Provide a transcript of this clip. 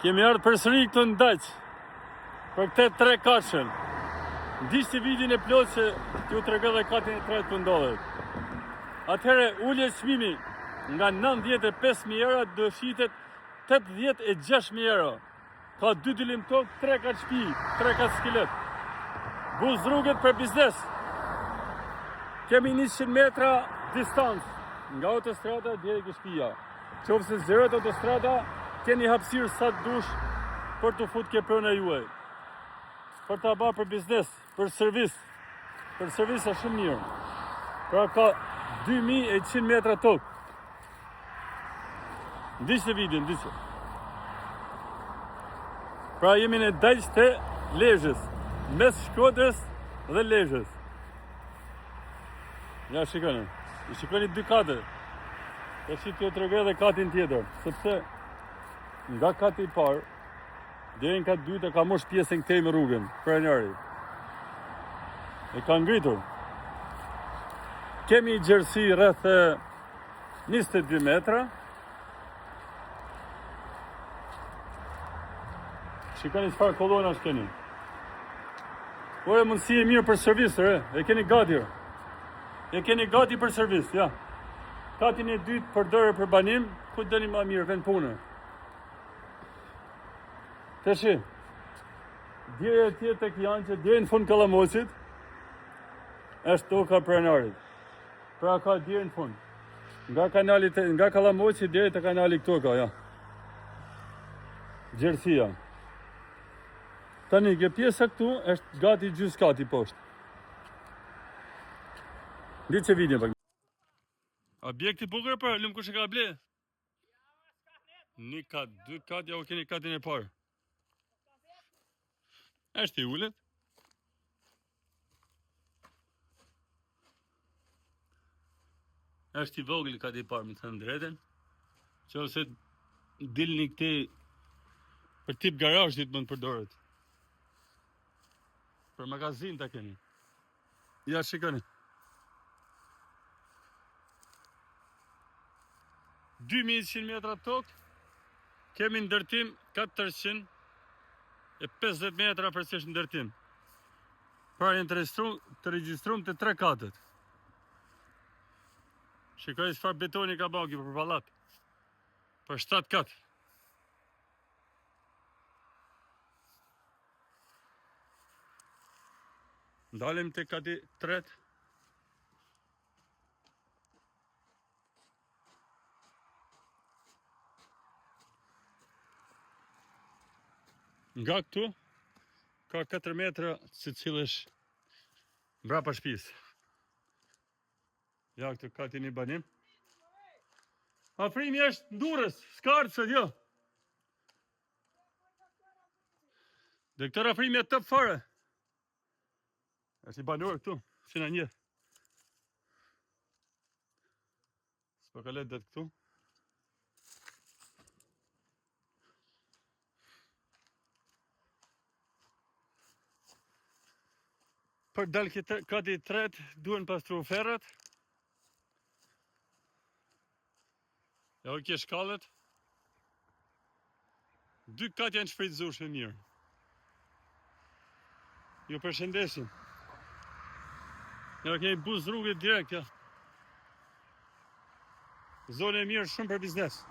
Kemi ardhë përsëri këtu në Dajç Për këtë trekatëshen Ndiqni videon e plotë që t'ju tregoj dhe katin e tretë ku ndodhet Atëherë ulje çmimi nga 95.000 euro do shitet 86.000 euro Ka dy dylim tokë, tre kat shpi, tre kat skelet Buzë rrugët për biznes Kemi 100 metra distancë nga autostrada deri ke shpia Qoftë se zgjerohet autostrada, keni hapësirë sa të dush për t'u fut ke prona juaj. Për ta ba për biznes, për servis. Për servis është shumë mirë. Pra ka 2100 metra tokë. Ndiqe videon, ndiqe. Pra jemi në Dajç të Lezhës, mes Shkodrës dhe Lezhës. Ja shikoni, i shikoni dy kate. Tashi t'ju tregoj edhe katin tjetër, sepse nga kati i parë deri në kat dytë e ka mush pjesën këtej me rrugën, pronari. E ka ngritur. Kemi gjerësi rreth 22 metra. Shikoni çfarë kollonash keni. Ore mundësi e mirë për servis, re. E keni gati. E keni gati për servis, ja. Katin e dytë përdore për banim, ku doni më mirë vend pune. Tashi. Deri atje tek janë që deri në fund Kallamocit është toka pronarit. Pra ka deri në fund. Nga kanali te, nga Kallamoci deri te kanali këtu ka, ja. Gjerësia. Tani kjo pjesa këtu është gati gjysë kati poshtë. Ndiqe videon pak. Objekt i bukur për lum kush e ka ble? Një kat, dy kat, ja u keni katin e parë. Është i ulët. Është i vogël kati i parë, me thënë drejtën. Qoftë se dilni këtej për tip garazhit mund përdoret. Për magazin ta keni. Ja shikoni. 2100 metra tokë, kemi ndërtim 450 metra përësisht ndërtim. Pra janë të regjistrum, të regjistrum të tre katët. Shikoni çfarë betoni ka ba për pallat. Për 7 kat. Ndalim te kati tret. Nga këtu ka 4 metra secilësh mbrapa shpisë. Ja këtu kati një banim. Afrimi është në Durrës, s'ka ardhë sot, jo. Doktor Afrimi e top fare. Është i banor këtu, si na njeh. S'po kaloj dot këtu. Për dalë këtë kati i tretë, duhen pastru ferrat. Ja u ke shkallët. Dy kat janë shfrytëzueshme mirë. Ju përshëndesim. Ja kemi buzë rrugët direkt, ja. Zonë e mirë shumë për biznes.